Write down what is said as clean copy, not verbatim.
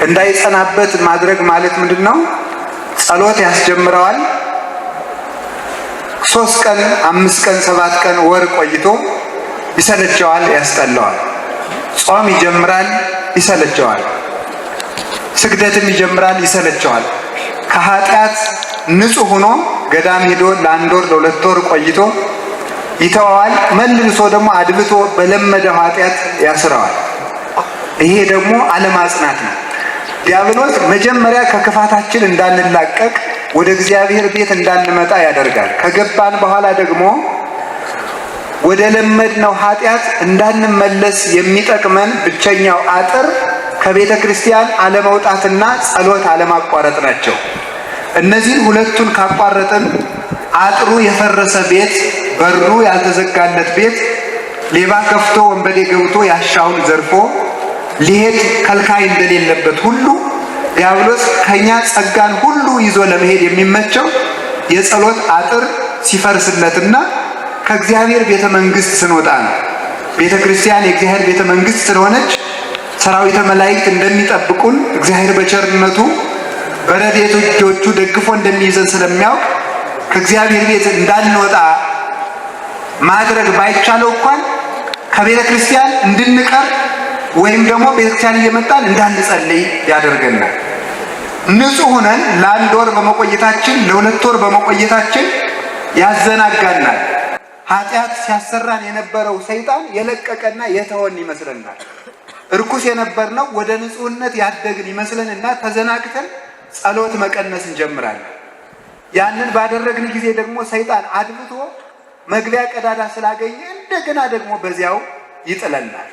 እንዳይጸናበት ማድረግ ማለት ምንድን ነው? ጸሎት ያስጀምረዋል። 3 ቀን፣ 5 ቀን፣ 7 ቀን፣ ወር ቆይቶ ይሰለቸዋል፣ ያስጠላዋል። ጾም ይጀምራል፣ ይሰለቸዋል። ስግደትም ይጀምራል፣ ይሰለቸዋል። ከኃጢአት ንጹሕ ሆኖ ገዳም ሄዶ ለ1 ወር ለ2 ወር ቆይቶ ይተወዋል። መልሶ ደግሞ አድብቶ በለመደው ኃጢአት ያስረዋል። ይሄ ደግሞ አለማጽናት ነው። ዲያብሎስ መጀመሪያ ከክፋታችን እንዳንላቀቅ ወደ እግዚአብሔር ቤት እንዳንመጣ ያደርጋል። ከገባን በኋላ ደግሞ ወደ ለመድነው ኃጢአት እንዳንመለስ የሚጠቅመን ብቸኛው አጥር ከቤተ ክርስቲያን አለመውጣትና ጸሎት አለማቋረጥ ናቸው። እነዚህን ሁለቱን ካቋረጥን አጥሩ የፈረሰ ቤት፣ በሩ ያልተዘጋለት ቤት ሌባ ከፍቶ ወንበዴ ገብቶ ያሻውን ዘርፎ ሊሄድ ከልካይ እንደሌለበት ሁሉ ዲያብሎስ ከኛ ጸጋን ሁሉ ይዞ ለመሄድ የሚመቸው የጸሎት አጥር ሲፈርስለትና ከእግዚአብሔር ቤተ መንግስት ስንወጣ ነው። ቤተ ክርስቲያን የእግዚአብሔር ቤተ መንግስት ስለሆነች ሰራዊተ መላእክት እንደሚጠብቁን፣ እግዚአብሔር በቸርነቱ በረድኤቱ እጆቹ ደግፎ እንደሚይዘን ስለሚያውቅ ከእግዚአብሔር ቤት እንዳንወጣ ማድረግ ባይቻለው እንኳን ከቤተ ክርስቲያን እንድንቀር ወይም ደግሞ ቤተ ክርስቲያን እየመጣን እንዳንጸልይ ያደርገናል። ንጹህ ሆነን ለ1 ወር በመቆየታችን፣ ለ2 ወር በመቆየታችን ያዘናጋናል። ኃጢአት ሲያሰራን የነበረው ሰይጣን የለቀቀና የተወን ይመስለናል። እርኩስ የነበርነው ወደ ንጹህነት ያደግን ይመስለንና ተዘናግተን ጸሎት መቀነስ እንጀምራለን። ያንን ባደረግን ጊዜ ደግሞ ሰይጣን አድብቶ መግቢያ ቀዳዳ ስላገኘ እንደገና ደግሞ በዚያው ይጥለናል።